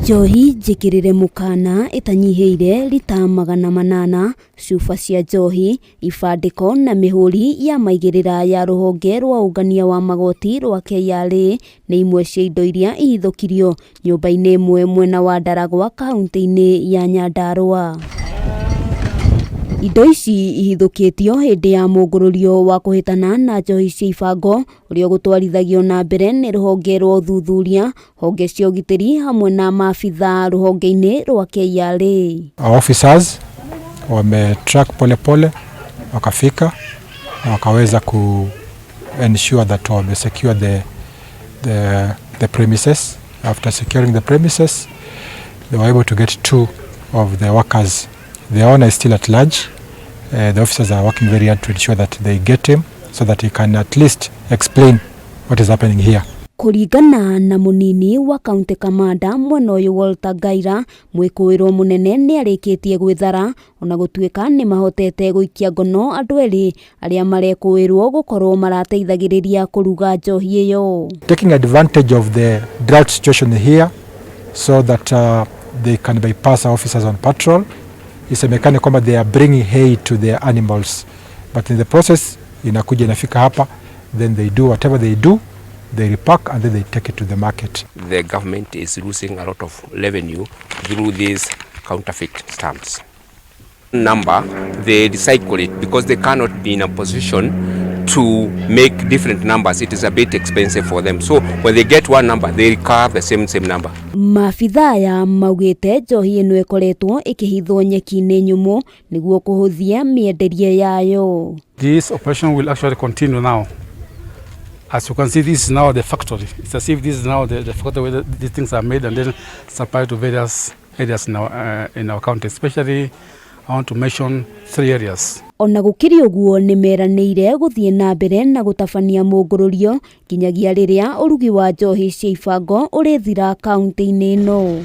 Njohi njĩkĩrĩre mũkana ĩtanyihĩire rita 800, cuba cia njohi, ibandĩko na mĩhũri ya maigĩrĩra ya rũhonge rwa ũngania wa magoti rwa KRA nĩ imwe cia indo iria ihithũkirio nyũmba-inĩ ĩmwe mwena wa Ndaragwa kaunti-inĩ ya Nyandarua. Indo ici ihithũkĩtio hĩndĩ ya mũngũrũrio wa kũhĩtana na njohi cia ibango ũrĩa ũgũtwarithagio na mbere nĩ rũhonge rwa ũthuthuria, honge cia ũgitĩri hamwe na maabitha rũhonge-inĩ rwa KRA. Our officers wametrack polepole wakafika na wakaweza ku ensure that wame secure the premises. After securing the premises, they were able to get two of the workers. The owner is still at large. The officers are working very hard to ensure that they get him so that he can at least explain what is happening here. Kũringana na mũnini wa county kamanda mwena ũyũ Walter Ngaira, mwĩkũĩrwo mũnene nĩ arĩkĩtie gwĩthara ona gũtuĩka nĩ mahotete gũikia ngono andũ erĩ arĩa marekũĩrwo gũkorwo marateithagĩrĩria kũruga njohi ĩyo. Taking advantage of the drought situation here so that they can bypass our officers on patrol. Isemekane kwamba they are bringing hay to their animals, but in the process inakuja inafika hapa, then they do whatever they do, they repack and then they take it to the market. The government is losing a lot of revenue through these counterfeit stamps. Number, they recycle it because they cannot be in a position to make different numbers. It is a bit expensive for them. So when they get one number, they recur the same number. Maabitha aya maugĩte njohi ĩno ĩkoretwo ĩkĩhithwo nyeki-inĩ nyũmũ nĩguo kũhũthia mĩenderie yayo. This operation will actually continue now. As you can see, this is now the factory. It's as if this is now the factory where these things are made and then supplied to various areas in our county. Especially, I want to mention three areas. Ona gũkĩrĩ ũguo, nĩ meranĩire gũthiĩ na mbere na gũtabania mũngũrũrio nginyagia rĩrĩa ũrugi wa njohi cia ibango ũrĩthira kaunti-inĩ ĩno.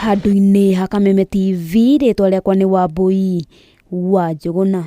Handũ-inĩ ha Kameme TV, rĩtwa rĩakwa nĩ Wambui wa Njũgũna.